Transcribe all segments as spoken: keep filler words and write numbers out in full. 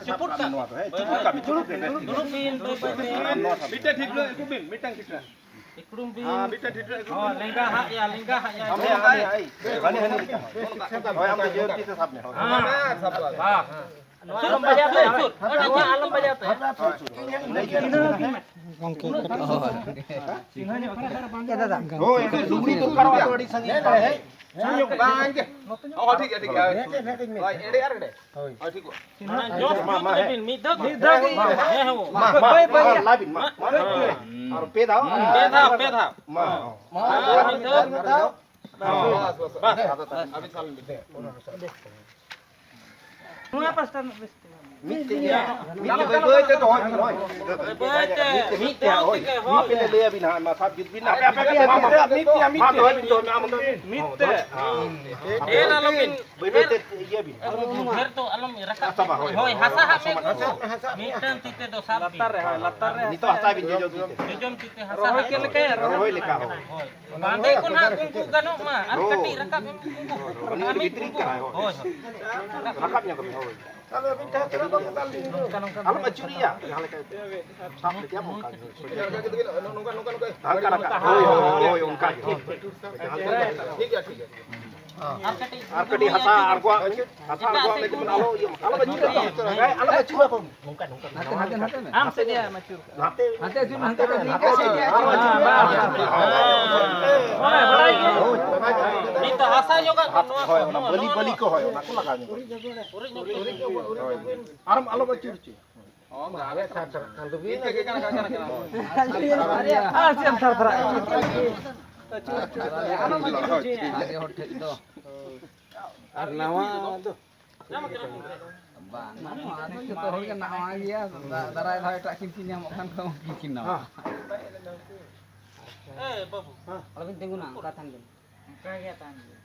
ᱪᱩᱯᱩᱫ ᱠᱟᱜ ᱢᱮ᱾ ᱱᱚᱣᱟ ᱫᱚ, ᱦᱮᱸ, ᱪᱩᱯᱩᱫ ᱠᱟᱜ ᱢᱮ, ᱪᱩᱯᱩᱫ ᱠᱟᱜ ᱢᱮ᱾ ᱫᱩᱲᱩᱵ ᱵᱤᱱ, ᱵᱟᱹᱭ ᱵᱟᱹᱭ ᱛᱮ᱾ ᱟᱨ ᱱᱚᱣᱟ ᱥᱟᱵ ᱢᱤᱫᱴᱮᱱ ᱴᱷᱤᱠ ᱨᱮ ᱟᱹᱜᱩ ᱵᱤᱱ, ᱢᱤᱫᱴᱟᱝ ᱴᱷᱤᱠ ᱨᱮ᱾ ᱤᱠᱲᱩᱢ ᱵᱤᱱ᱾ ᱦᱮᱸ, ᱢᱤᱫᱴᱮᱱ ᱴᱷᱤᱠ ᱨᱮ ᱟᱹᱜᱩ ᱦᱚᱸ, ᱵᱤᱱ᱾ ᱞᱮᱸᱜᱟ ᱦᱟᱜ ᱭᱟ, ᱞᱮᱸᱜᱟ ᱦᱟᱜ ᱭᱟ᱾ ᱦᱟᱯᱮ, ᱦᱟᱯᱮ, ᱦᱟᱹᱱᱤ, ᱦᱟᱹᱱᱤ ᱞᱮᱠᱟ᱾ ᱦᱳᱭ, ᱟᱢ ᱫᱚ ᱡᱚᱭᱚᱱᱛᱤ ᱛᱮ ᱥᱟᱵ ᱢᱮ, ᱦᱳᱭ᱾ ᱦᱮᱸ᱾ ᱦᱮᱸ᱾ ᱱᱚᱣᱟ ᱟᱞᱚᱢ ᱵᱟᱡᱟᱣ ᱛᱮ, ᱱᱚᱣᱟ ᱟᱞᱚᱢ ᱵᱟᱡᱟᱣ ᱛᱮ᱾ ᱦᱳᱭ, ᱥᱩᱨ᱾ ᱜᱚᱢᱠᱮ, ᱠᱟᱹᱴᱤᱡ᱾ ᱦᱳᱭ, ᱞᱩᱜᱽᱲᱤ ᱫᱚᱨᱠᱟᱨᱚᱜᱼᱟ ᱛᱚ ᱟᱹᱰᱤ ᱥᱟᱺᱜᱤᱧ᱾ ᱦᱮᱸ, ᱵᱟᱝ ᱜᱮ᱾ ᱦᱚᱸ, ᱴᱷᱤᱠ ᱜᱮᱭᱟ, ᱴᱷᱤᱠ ᱜᱮᱭᱟ᱾ ᱦᱳᱭ, ᱮᱲᱮ ᱟᱨ ᱮᱲᱮ᱾ ᱦᱳᱭ, ᱴᱷᱤᱠᱚᱜᱼᱟ᱾ ᱢᱟᱱᱮ ᱡᱚᱥ ᱢᱟ, ᱡᱩᱛ ᱢᱟ, ᱨᱮ ᱦᱮᱸ᱾ ᱵᱤᱱ ᱢᱤᱫ ᱫᱷᱟᱣ ᱢᱤᱫ ᱫᱷᱟᱣ ᱜᱮ᱾ ᱦᱮᱸ, ᱦᱮᱸ᱾ ᱢᱟ, ᱢᱟ, ᱢᱟ, ᱞᱟᱵᱤᱱ, ᱢᱟ, ᱢᱟ᱾ ᱟᱨ ᱯᱮ ᱫᱷᱟᱣ᱾ ᱯᱮ ᱫᱷᱟᱣ, ᱯᱮ ᱫᱷᱟᱣ᱾ ᱢᱟ᱾ ᱟᱨ ᱢᱤᱫ ᱫᱷᱟᱣ᱾ ᱵᱟᱥ, ᱵᱟᱥ, ᱵᱟᱥ᱾ ᱱᱚᱣᱟ ᱯᱟᱥᱴᱟ ᱨᱮᱱᱟᱜ ᱵᱮᱥ ᱛᱮ᱾ ᱢᱤᱫ ᱛᱮ, ᱢᱤᱫ ᱛᱮ, ᱵᱟᱹᱭ ᱵᱟᱹᱭ ᱛᱮ ᱫᱚᱦᱚᱭ ᱵᱤᱱ, ᱦᱳᱭ᱾ ᱵᱟᱹᱭ ᱵᱟᱹᱭ ᱛᱮ, ᱢᱤᱫ ᱛᱮ, ᱦᱳᱭ᱾ ᱢᱤᱫ ᱛᱮ ᱞᱟᱹᱭ ᱟᱵᱤᱱ ᱦᱟᱸᱜ, ᱢᱟ ᱥᱟᱵ ᱡᱩᱛ ᱵᱤᱱ, ᱟᱯᱮ, ᱟᱯᱮ, ᱢᱟ, ᱢᱟ, ᱢᱟ᱾ ᱢᱟ, ᱫᱚᱦᱚᱭ ᱵᱤᱱ, ᱫᱚᱦᱚᱭ ᱵᱤᱱ, ᱟᱢ ᱫᱚ᱾ ᱢᱤᱫ ᱛᱮ᱾ ᱦᱮᱸ᱾ ᱰᱷᱮᱨ ᱟᱞᱚ ᱵᱤᱱ ᱵᱟᱹᱭ ᱵᱟᱹᱭ ᱛᱮ ᱤᱭᱟᱹ ᱵᱤᱱ᱾ ᱰᱷᱮᱨ ᱫᱚ ᱟᱞᱚᱢ ᱨᱟᱠᱟᱵ᱾ ᱟᱪᱪᱷᱟ, ᱵᱟ, ᱦᱳᱭ᱾ ᱦᱳᱭ, ᱦᱟᱥᱟ ᱦᱟᱜ ᱢᱮ ᱜᱚᱜᱚ᱾ ᱢᱤᱫᱴᱟᱝ ᱛᱤ ᱛᱮ ᱫᱚ ᱥᱟᱵ ᱵᱤᱱ᱾ ᱞᱟᱛᱟᱨ ᱨᱮ, ᱦᱳᱭ, ᱞᱟᱛᱟᱨ ᱨᱮ ᱦᱟᱥᱟ᱾ ᱱᱤᱛᱚᱜ ᱦᱟᱥᱟ ᱵᱤᱱ ᱡᱚᱡᱚᱢ ᱛᱤ ᱛᱮ᱾ ᱡᱚᱡᱚᱢ ᱛᱤ ᱛᱮ ᱦᱟᱥᱟ ᱨᱚᱦᱚᱭ ᱦᱟᱜ ᱪᱮᱫ ᱢᱮ᱾ ᱞᱮᱠᱟ? ᱨᱚᱦᱚᱭ ᱞᱮᱠᱟ, ᱦᱳᱭ᱾ ᱵᱟᱸᱫᱮ ᱠᱷᱚᱱᱟᱜ ᱩᱱᱠᱩ ᱜᱟᱱᱚᱜ ᱢᱟ ᱟᱨ ᱨᱚ-, ᱠᱟᱹᱴᱤᱡ ᱨᱟᱠᱟᱵ ᱮᱢ ᱩᱱᱠᱩ᱾ ᱩᱱᱠᱩ ᱦᱳᱭ, ᱦᱳᱭ᱾ ᱦᱳᱭ, ᱦᱳᱭ᱾ ᱨᱟᱠᱟᱵ ᱧᱚᱜ ᱢᱮ, ᱦᱳᱭ᱾ ᱟᱞᱚᱢ ᱟᱹᱪᱩᱨᱮᱭᱟ, ᱡᱟᱦᱟᱸ ᱞᱮᱠᱟ ᱥᱟᱵ ᱞᱮᱫᱮᱭᱟᱢ ᱚᱱᱠᱟ ᱜᱮ, ᱦᱳᱭ᱾ ᱱᱚᱝᱠᱟ, ᱱᱚᱝᱠᱟ, ᱱᱚᱝᱠᱟ᱾ ᱦᱟᱞᱠᱟ, ᱦᱟᱞᱠᱟ᱾ ᱦᱳᱭ, ᱦᱳᱭ, ᱦᱳᱭ, ᱚᱱᱠᱟ ᱜᱮ᱾ ᱴᱷᱤᱠ ᱜᱮᱭᱟ, ᱴᱷᱤᱠ ᱜᱮᱭᱟ᱾ ᱟᱨ ᱠᱟᱹᱴᱤᱡ ᱦᱟᱥᱟ ᱟᱬᱜᱚᱣᱟᱜ ᱢᱮ, ᱦᱟᱥᱟ ᱟᱬᱜᱚᱣᱟᱜ ᱢᱮ, ᱡᱮᱢᱚᱱ ᱟᱞᱚ ᱤᱭᱟᱹᱜ ᱢᱟ᱾ ᱟᱞᱚ ᱵᱟᱹᱪᱩᱜ ᱞᱮᱠᱟ᱾ ᱦᱮᱸ, ᱟᱞᱚ ᱵᱟᱹᱪᱩᱜ ᱞᱮᱠᱟ᱾ ᱱᱚᱝᱠᱟ, ᱱᱚᱝᱠᱟ, ᱱᱚᱝᱠᱟ᱾ ᱦᱟᱱᱛᱮ, ᱦᱟᱱᱛᱮ, ᱦᱟᱱᱛᱮ᱾ ᱟᱢ ᱥᱮᱫ ᱜᱮ ᱟᱹᱪᱩᱨ ᱠᱟᱜ᱾ ᱦᱟᱱᱛᱮ ᱟᱹᱪᱩᱨ ᱢᱮ, ᱦᱟᱱᱛᱮ ᱟᱹᱪᱩᱨ ᱢᱮ᱾ ᱦᱳᱭ, ᱵᱟᱲᱟᱭ ᱜᱮ᱾ ᱱᱤᱛ ᱫᱚ ᱦᱟᱥᱟ ᱧᱚᱜᱟᱜ ᱠᱚ ᱱᱚᱣᱟ ᱠᱚ, ᱦᱳᱭ, ᱚᱱᱟ ᱱᱚᱣᱟ, ᱵᱟᱹᱞᱤ, ᱱᱚᱣᱟ, ᱵᱟᱹᱞᱤ ᱱᱚᱣᱟ᱾ ᱠᱚ, ᱦᱳᱭ, ᱚᱱᱟ ᱠᱚ ᱞᱟᱜᱟᱣ ᱧᱚᱜ᱾ ᱩᱨᱤᱡ ᱧᱚᱜ, ᱩᱨᱤᱡ ᱧᱚᱜ᱾ ᱦᱳᱭ᱾ ᱟᱨ ᱟᱞᱚᱢ ᱟᱹᱪᱩᱨ ᱦᱚᱪᱚᱭᱟ᱾ ᱦᱚᱸ, ᱟᱞᱮ ᱥᱟᱨ ᱥᱟᱨ ᱠᱟᱱ ᱫᱚ ᱵᱤᱱ᱾ ᱤᱱᱠᱟᱹ ᱜᱮ ᱠᱟᱱᱟ, ᱠᱟᱱᱟ, ᱠᱟᱱᱟ᱾ ᱟᱨ ᱪᱮᱫ ᱮᱢ ᱥᱟᱨ ᱥᱟᱨᱟᱜ ᱠᱟᱱᱟ? ᱟᱹᱰᱤ ᱦᱚᱲ ᱴᱷᱮᱡ ᱫᱚ᱾ ᱟᱨ ᱱᱟᱣᱟ ᱫᱚ? ᱵᱟᱝ, ᱱᱟᱣᱟ ᱫᱚ ᱡᱚᱛᱚ ᱦᱚᱲ ᱜᱮ ᱱᱟᱣᱟ ᱜᱮᱭᱟ᱾ ᱫᱟ-, ᱫᱟᱨᱟᱭ ᱫᱷᱟᱣ ᱮᱴᱟᱜ ᱠᱤᱱ ᱧᱟᱢᱚᱜ ᱠᱷᱟᱱ ᱫᱚ ᱩᱱᱠᱤᱱ ᱠᱤᱱ ᱱᱟᱣᱟ᱾ ᱦᱮᱸ᱾ ᱟᱞᱚᱵᱤᱱ ᱛᱤᱸᱜᱩᱱᱟ, ᱚᱱᱠᱟ ᱛᱟᱦᱮᱱ ᱵᱤᱱ᱾ ᱚᱱᱠᱟ ᱜᱮ ᱛᱟᱦᱮᱱ ᱵᱤᱱ᱾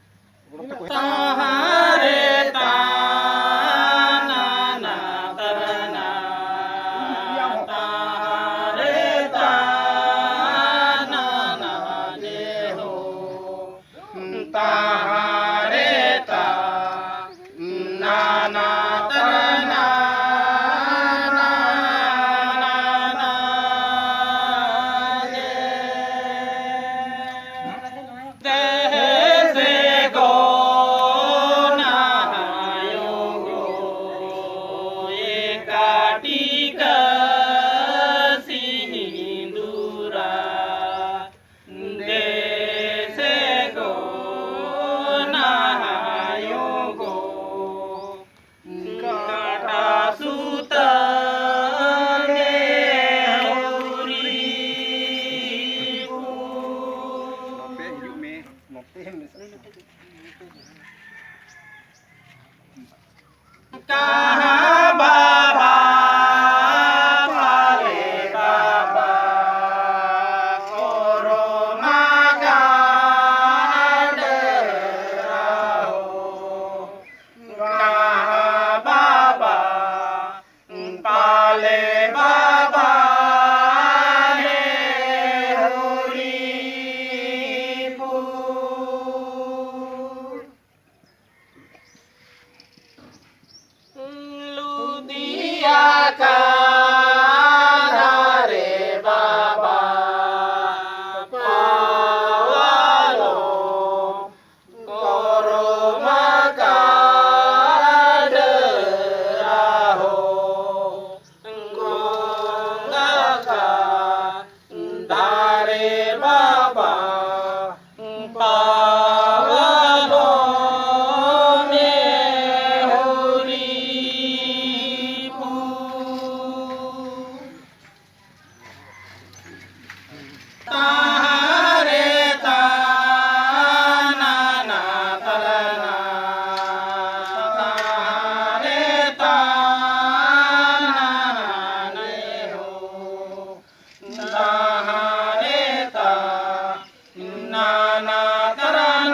ᱛᱟᱦᱟᱨᱮ ᱛᱟᱱᱟ ᱛᱟᱨᱟᱱᱟ, ᱛᱟᱦᱟᱨᱮ ᱛᱟᱱᱟ ᱱᱟ ᱱᱮ ᱦᱳ᱾ ᱛᱟᱦᱟᱨᱮ ᱛᱟᱱᱟ ᱛᱟᱨᱟᱱᱟ᱾ ᱱᱚᱛᱮ ᱢᱮᱥᱟ᱾ ᱠᱟᱦᱟᱸ ᱵᱟᱵᱟ, ᱯᱟᱞᱮ ᱵᱟᱵᱟ, ᱠᱚᱨᱚᱢᱟ ᱜᱟᱰᱨᱟ ᱦᱳ᱾ ᱠᱟᱦᱟᱸ ᱵᱟᱵᱟ, ᱯᱟᱞᱮ ᱵᱟᱵᱟ ᱱᱮᱦᱚᱨᱤ ᱯᱩᱨ᱾ ᱞᱩᱫᱤᱭᱟ ᱠᱟᱫᱟ ᱨᱮ ᱵᱟᱵᱟ ᱯᱟᱣᱟᱞᱚ᱾ ᱠᱚᱨᱚᱢᱟ ᱠᱟᱰᱨᱟ ᱦᱳ, ᱜᱚᱝᱜᱟ ᱠᱟᱫᱟ ᱨᱮ ᱵᱟᱵᱟ, ᱯᱟᱣᱟᱞᱚ ᱱᱮᱦᱚᱨᱤ ᱯᱩᱨ᱾ ᱛᱟᱦᱟᱨᱮ ᱛᱟᱱᱟᱱᱟ ᱛᱟᱞᱟᱱᱟ, ᱛᱟᱦᱟᱨᱮ ᱛᱟᱱᱟᱱᱟ ᱱᱮᱦᱚ, ᱛᱟᱦᱟᱨᱮ ᱛᱟᱱᱟᱱᱟ ᱛᱟᱞᱟᱱᱟ᱾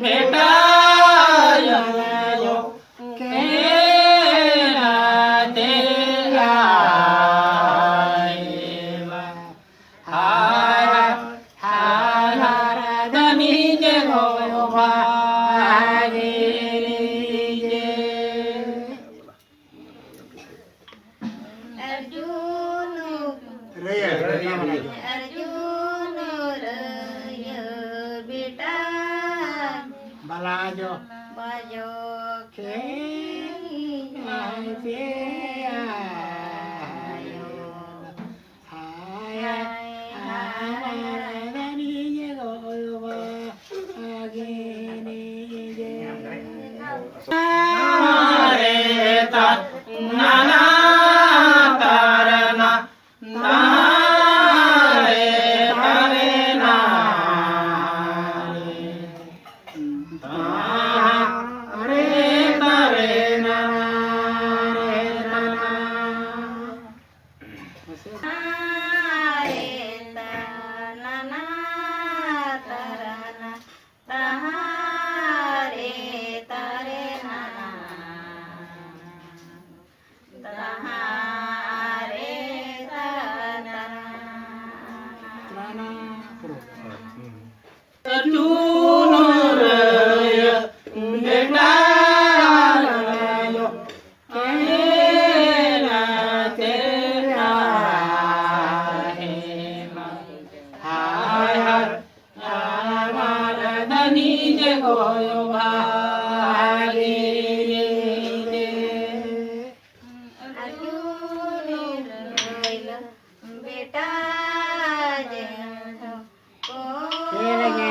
ᱵᱷᱮᱴᱟᱭᱟᱭᱳ ᱠᱮᱱᱟᱛᱮ ᱟᱭᱢᱟ᱾ ᱦᱟᱭ ᱦᱟᱭ ᱦᱟᱭ ᱦᱟᱭ ᱫᱟᱹᱱᱤ ᱡᱮ ᱜᱚᱭᱚ ᱵᱷᱟᱜᱤ ᱡᱮ᱾ ᱟᱨᱡᱩᱱ ᱨᱟᱹᱭᱟᱹ, ᱟᱨᱡᱩᱱ ᱨᱟᱹᱭᱟᱹ ᱵᱮᱴᱟ ᱵᱟᱞᱟᱡᱚ ᱵᱟᱡᱚ ᱠᱷᱮᱞ ᱟᱭ ᱯᱮᱭᱟ᱾ ᱦᱟᱭ ᱦᱟᱭ ᱦᱟᱭ ᱫᱟᱹᱱᱤ ᱡᱮ ᱜᱚᱭᱚ ᱵᱷᱟᱜᱤ ᱡᱮ᱾ ᱛᱟᱨᱮ ᱛᱟ ᱱᱟᱱᱟ ᱛᱟᱨᱱᱟ ᱛᱟᱨᱮ ᱛᱟᱨᱮ ᱱᱟᱨᱮ᱾ ᱛᱟᱨᱮ ᱛᱟᱨᱮ ᱱᱟᱨᱮ ᱛᱟᱨᱟ᱾ ᱛᱟᱨᱮ ᱛᱟ ᱱᱟᱱᱟ ᱛᱟᱨᱟ ᱱᱟ᱾ ᱛᱟᱦᱟᱨᱮ ᱛᱟᱨᱮ ᱱᱟᱱᱟ᱾ ᱛᱟᱦᱟᱨᱮ ᱛᱟᱨᱟ ᱱᱟ᱾ ᱛᱨᱟᱱᱟ ᱯᱩᱨᱟᱹ᱾ ᱟᱨᱡᱩᱱ ᱨᱟᱹᱭᱟᱹ ᱵᱮᱴᱟ ᱨᱟᱹᱭᱟᱹ ᱠᱮᱱᱟ ᱛᱮᱨᱟ ᱦᱮᱢᱟ᱾ ᱦᱟᱭ ᱦᱟᱭ ᱟᱢᱟᱨ ᱫᱟᱹᱱᱤ ᱡᱮ ᱜᱚᱭᱚ ᱵᱷᱟᱜᱤ ᱡᱮ᱾ ᱟᱨᱡᱩᱱ ᱨᱟᱹᱭᱟᱹ ᱵᱮᱴᱟ ᱡᱮ ᱠᱷᱮᱞ ᱜᱮ᱾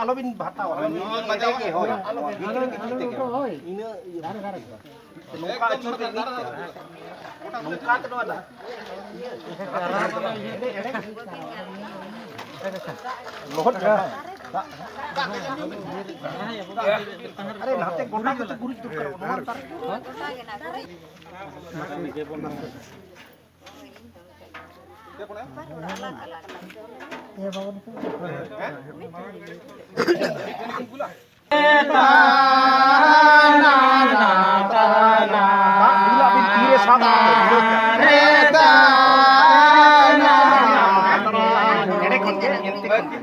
ᱟᱞᱚᱵᱤᱱ ᱵᱷᱟᱛᱟᱣᱟ᱾ ᱱᱚᱣᱟ ᱵᱟᱡᱟᱣ ᱜᱮ, ᱦᱳᱭ᱾ ᱜᱤᱫᱽᱨᱟᱹ ᱜᱤᱫᱽᱨᱟᱹ ᱛᱮᱜᱮ᱾ ᱤᱱᱟᱹ ᱤᱭᱟᱹ᱾ ᱱᱚᱝᱠᱟ ᱟᱹᱪᱩᱨ ᱛᱮ ᱱᱚᱝᱠᱟ ᱛᱮ ᱱᱚᱣᱟ ᱫᱚ᱾ ᱞᱚᱦᱚᱫ ᱠᱟᱱᱟ᱾ ᱟᱨᱮ ᱱᱟᱛᱮ ᱜᱚᱴᱟ ᱜᱮᱛᱚ ᱜᱩᱨᱤᱡ ᱫᱚᱨᱠᱟᱨᱚᱜᱼᱟ᱾ ᱱᱚᱣᱟ ᱞᱟᱛᱟᱨ ᱫᱟᱜ ᱫᱩᱞᱟᱜ ᱵᱤᱱ ᱛᱤᱨᱮ ᱥᱟᱵ ᱮᱸᱰᱮ ᱠᱷᱚᱱ ᱜᱮ ᱮᱱᱛᱮ ᱠᱷᱚᱱ ᱜᱮ᱾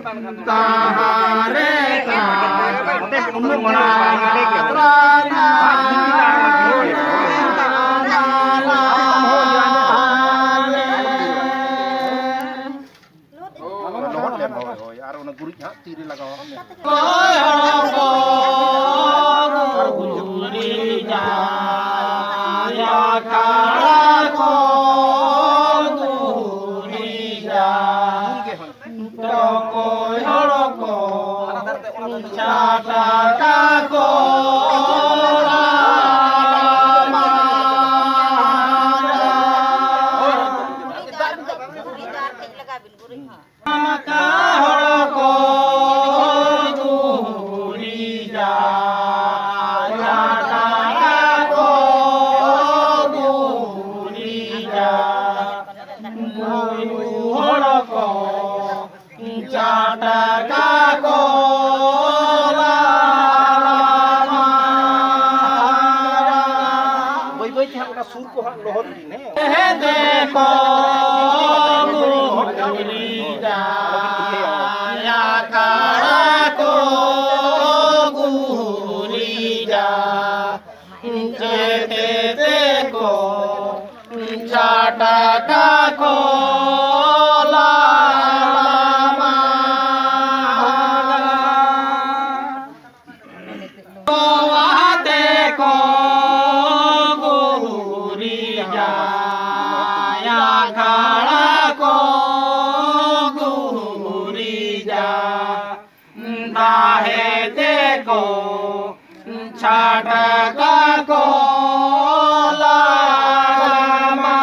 ᱚᱸᱰᱮ ᱩᱱᱟᱹᱜ ᱢᱟᱨᱟᱝ ᱮᱸᱰᱮ ᱜᱮ᱾ ᱫᱟᱜ ᱫᱩᱞ ᱠᱮᱫᱟ ᱟᱨ ᱚᱱᱟ ᱫᱩᱞ ᱠᱮᱫᱟ᱾ ᱞᱚᱦᱚᱫ ᱞᱮᱢ, ᱦᱳᱭ, ᱦᱳᱭ, ᱟᱨ ᱚᱱᱟ ᱜᱩᱨᱤᱡ ᱦᱟᱸᱜ ᱛᱤᱨᱮ ᱞᱟᱜᱟᱣᱟ᱾ ᱞᱟᱜᱟᱣ ᱵᱤᱱ ᱜᱩᱨᱤᱡ ᱦᱚᱸ᱾ ᱟᱢᱠᱟ ᱦᱚᱲ ᱠᱚ ᱜᱩᱨᱤᱡᱟ, ᱪᱷᱟᱴᱠᱟ ᱠᱚ ᱜᱩᱨᱤᱡᱟ, ᱵᱩᱨᱩ ᱦᱚᱲ ᱠᱚ ᱪᱷᱟᱴᱠᱟ ᱠᱚ ᱞᱟᱲᱟᱢᱟ᱾ ᱵᱟᱹᱭ ᱵᱟᱹᱭ ᱛᱮ ᱦᱟᱸᱜ ᱚᱱᱟ ᱥᱩᱨ ᱠᱚ ᱦᱟᱸᱜ ᱞᱚᱦᱚᱫ ᱤᱫᱤ᱾ ᱦᱮᱸᱫᱮ ᱠᱚ ᱜᱩᱨᱤᱡᱟ, ᱟᱠᱷᱲᱟ ᱠᱚ ᱜᱩᱨᱤᱡᱟ, ᱡᱮᱛᱮ ᱠᱚ ᱪᱷᱟᱴᱠᱟ ᱠᱚ ᱞᱟᱲᱟᱢᱟ᱾ ᱟᱛᱮ ᱠᱚ ᱜᱩᱨᱤᱡᱟ, ᱟᱠᱷᱲᱟ ᱠᱚ ᱜᱩᱨᱤᱡᱟ, ᱫᱟᱜ ᱪᱷᱟᱴᱠᱟ ᱠᱚ ᱞᱟᱲᱟᱢᱟ᱾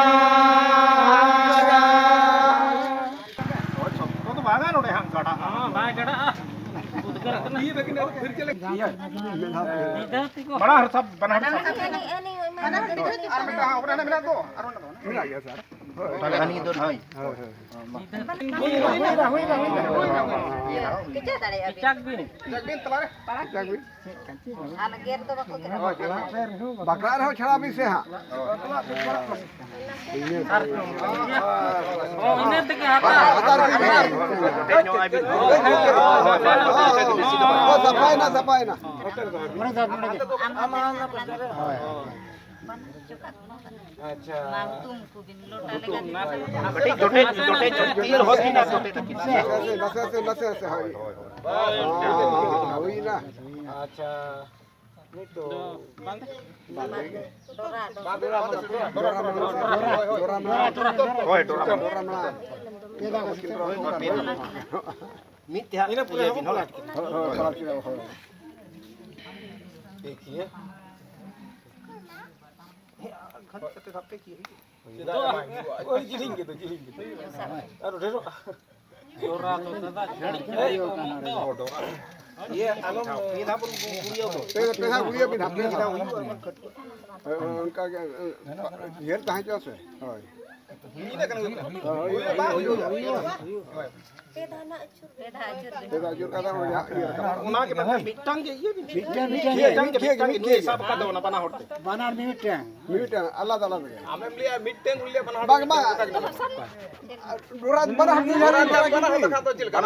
ᱦᱳᱭ, ᱥᱚᱠᱛᱚ ᱫᱚ ᱵᱟᱝᱟ, ᱱᱚᱰᱮ ᱦᱟᱸᱜ ᱜᱟᱰᱟᱜᱼᱟ᱾ ᱦᱚᱸ, ᱵᱟᱭ ᱜᱟᱰᱟᱜᱼᱟ᱾ ᱩᱫᱽᱜᱟᱹᱨ ᱠᱟᱱᱟ᱾ ᱢᱤᱫ ᱫᱷᱟᱣ ᱛᱮ ᱜᱚ-, ᱵᱟᱱᱟ ᱦᱚᱲ ᱥᱟᱵ, ᱵᱟᱱᱟ ᱦᱚᱲ ᱥᱟᱵ᱾ ᱟᱨ ᱢᱤᱫᱴᱟᱝ ᱦᱟᱸᱜ ᱚᱱᱟ ᱢᱮᱱᱟᱜ ᱫᱚ, ᱟᱨ ᱚᱱᱟ ᱫᱚ᱾ ᱢᱮᱱᱟᱜ ᱜᱮᱭᱟ, ᱥᱟᱨ᱾ ᱦᱳᱭ᱾ ᱦᱳᱭ, ᱦᱳᱭ᱾ ᱦᱩᱭ ᱫᱟᱲᱮᱭᱟᱜᱼᱟ ᱵᱤᱱ᱾ ᱠᱮᱪᱟᱜ ᱵᱤᱱ᱾ ᱠᱮᱪᱟᱜ ᱵᱤᱱ ᱛᱟᱞᱟᱨᱮ᱾ ᱠᱮᱪᱟᱜ ᱵᱤᱱ᱾ ᱟᱨ ᱜᱮᱨ ᱫᱚ ᱵᱟᱠᱚ ᱜᱮᱨᱟ᱾ ᱵᱟᱠᱲᱟ ᱨᱮᱦᱚᱸ ᱪᱷᱟᱲᱟ ᱵᱤᱱ ᱥᱮ ᱦᱟᱸᱜ᱾ ᱚ, ᱤᱱᱟᱹ ᱛᱮᱜᱮ ᱦᱟᱛᱟᱣ᱾ ᱦᱟᱛᱟᱣ ᱨᱮᱜᱮ ᱢᱮᱱᱟᱜᱼᱟ᱾ ᱚ, ᱥᱟᱯᱷᱟᱭᱮᱱᱟ, ᱥᱟᱯᱷᱟᱭᱮᱱᱟ᱾ ᱦᱳᱭ, ᱦᱳᱭ᱾ ᱟᱪᱪᱷᱟ᱾ ᱠᱟᱹᱴᱤᱡ ᱡᱚᱴᱮᱫ, ᱡᱚᱴᱮᱫ ᱧᱚᱜ ᱛᱤ ᱨᱚᱦᱚᱭ ᱵᱤᱱ ᱟᱨ ᱡᱚᱴᱮᱫ ᱟᱹᱠᱤᱱ᱾ ᱱᱟᱥᱮ, ᱱᱟᱥᱮ, ᱱᱟᱥᱮ, ᱱᱟᱥᱮ, ᱦᱳᱭ᱾ ᱦᱳᱭ, ᱦᱳᱭ, ᱦᱳᱭ᱾ ᱦᱳᱭ, ᱦᱳᱭ, ᱦᱩᱭᱱᱟ᱾ ᱟᱪᱪᱷᱟ᱾ ᱱᱤᱛᱚᱜ ᱵᱟᱝ, ᱰᱚᱨᱟ, ᱰᱚᱨᱟ᱾ ᱰᱚᱨᱟ ᱢᱮᱱᱟᱜᱼᱟ᱾ ᱦᱳᱭ, ᱰᱚᱨᱟ ᱢᱮᱱᱟᱜᱼᱟ᱾ ᱰᱚᱨᱟ ᱢᱮᱱᱟᱜᱼᱟ᱾ ᱢᱤᱫ ᱛᱮ ᱦᱟᱸᱜ ᱤᱭᱟᱹ ᱵᱤᱱ, ᱦᱳᱭ᱾ ᱦᱳᱭ, ᱦᱳᱭ, ᱦᱳᱭ, ᱦᱳᱭ᱾ ᱴᱷᱤᱠ ᱜᱮᱭᱟ᱾ ᱦᱮᱸ, ᱟᱨ ᱜᱷᱟᱹᱲᱤᱡ ᱠᱟᱛᱮ ᱫᱷᱟᱯ ᱯᱮ ᱠᱤ ᱦᱩᱭᱩᱜᱼᱟ? ᱪᱮᱫᱟᱜ ᱵᱟᱝ ᱦᱩᱭᱩᱜᱼᱟ? ᱳᱭ ᱡᱤᱞᱤᱧ ᱜᱮᱫᱚ, ᱡᱤᱞᱤᱧ ᱜᱮᱫᱚ᱾ ᱟᱨᱚ ᱰᱷᱮᱨᱚᱜᱼᱟ᱾ ᱰᱚᱨᱟ ᱫᱚ ᱫᱟᱫᱟ ᱡᱷᱟᱹᱲᱤ ᱜᱮ ᱦᱩᱭᱩᱜ ᱠᱟᱱᱟ᱾ ᱤᱭᱟᱹ, ᱟᱞᱚᱢ ᱢᱤᱫ ᱫᱷᱟᱣ ᱵᱚᱱ ᱜᱩᱲᱤᱭᱟᱹᱣ ᱫᱚ᱾ ᱯᱮ, ᱯᱮ ᱫᱷᱟᱣ ᱜᱩᱲᱤᱭᱟᱹᱣ ᱵᱤᱱ, ᱦᱟᱯᱮ᱾ ᱢᱤᱫ ᱫᱷᱟᱣ ᱦᱩᱭᱩᱜᱼᱟ, ᱵᱟᱝᱠᱷᱟᱱ ᱦᱳᱭ, ᱦᱳᱭ, ᱚᱱᱠᱟ ᱜᱮ, ᱰᱷᱮᱨ ᱛᱟᱦᱮᱸ ᱦᱚᱪᱚ ᱥᱮ᱾ ᱦᱳᱭ᱾ ᱦᱩᱭᱩᱜᱼᱟ, ᱵᱟᱝ ᱦᱩᱭᱩᱜᱼᱟ᱾ ᱦᱳᱭ᱾ ᱯᱮ ᱫᱷᱟᱣ ᱱᱟᱜ ᱟᱹᱪᱩᱨ᱾ ᱯᱮ ᱫᱷᱟᱣ ᱟᱹᱪᱩᱨ ᱠᱟᱛᱮ ᱚᱱᱟ ᱤᱭᱟᱹ ᱨᱟᱠᱟᱵ᱾ ᱚᱱᱟ ᱜᱮ ᱢᱤᱫᱴᱟᱝ ᱜᱮ ᱤᱭᱟᱹ ᱵᱤᱱ᱾ ᱢᱤᱫᱴᱟᱝ, ᱢᱤᱫᱴᱟᱝ ᱜᱮ, ᱢᱤᱫᱴᱟᱝ ᱜᱮ, ᱢᱤᱫᱴᱟᱝ ᱜᱮ, ᱢᱤᱫᱴᱟᱝ ᱜᱮ᱾ ᱱᱩᱭ ᱥᱟᱵ ᱟᱠᱟᱫ ᱫᱚ ᱚᱱᱟ ᱵᱟᱱᱟ ᱦᱚᱲ ᱛᱮ᱾ ᱵᱟᱱᱟᱨ ᱢᱤᱫᱴᱟᱝ᱾ ᱢᱤᱫᱴᱟᱝ, ᱟᱞᱟᱫᱟ ᱟᱞᱟᱫᱟ ᱜᱮ᱾ ᱟᱢᱮᱢ ᱞᱟᱹᱭᱟ ᱢᱤᱫᱴᱟᱝ, ᱩᱱᱤ ᱞᱟᱹᱭᱟ ᱵᱟᱱᱟ ᱦᱚᱲ ᱵᱟᱝ, ᱛᱮ᱾ ᱵᱟᱝ᱾ ᱰᱚᱨᱟ ᱵᱟᱱᱟ ᱦᱚᱲ ᱛᱮ ᱡᱟᱦᱟᱸ ᱨᱮ ᱰᱚᱨᱟ ᱵᱟᱱᱟ ᱦᱚᱲ ᱛᱮ ᱠᱷᱟᱱ ᱫᱚ ᱪᱮᱫ ᱞᱮᱠᱟ?